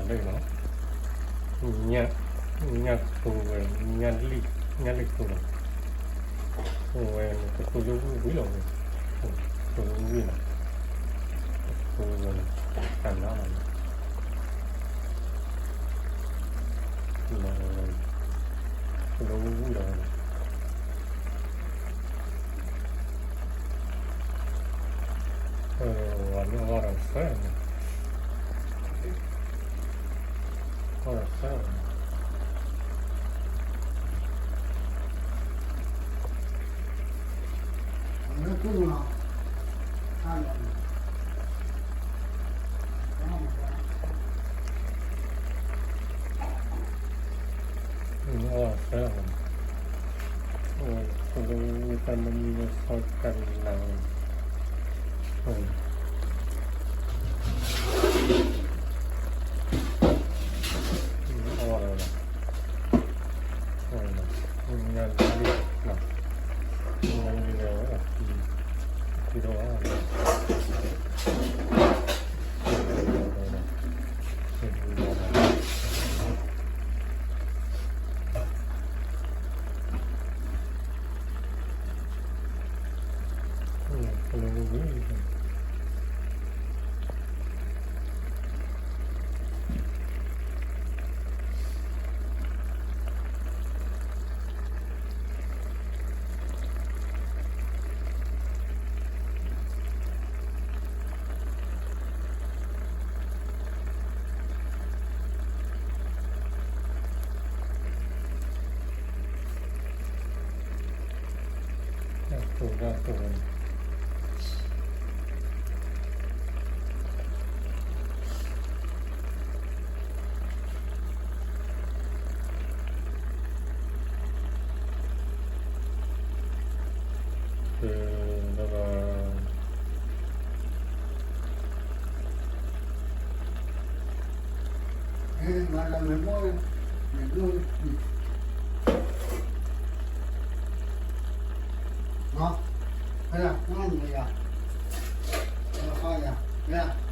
လၢနီၤ, ညၣ်, ညၣ်တိၤဝဲ, ညၣ်လံၣ်, ညၣ်လံၣ်တိၤလီၤ, ဝဲန့ၣ် ကတိၤလၢဝံၣ်ဝံၣ်လီၤ, ကတိၤလၢဝံၣ်ဝံၣ်လီၤ, ကတိၤဝဲန့ၣ် တၢ်နါလီၤ, ကတိၤလၢဝံၣ်ဝံၣ်လီၤ, အဝဲန့ၣ်အီၣ်ဒီးဆၢ အီၣ်ဒီးဆၢ, အီၣ်ဒီးဆၢ, အဝဲကတိၤလၢဝံၣ်တၢ်မနုၤလၢဆီတၢ်နါန့ၣ် အီၣ်ဒီး ညၣ်လံၣ်, ညၣ်လံၣ်လီၤ,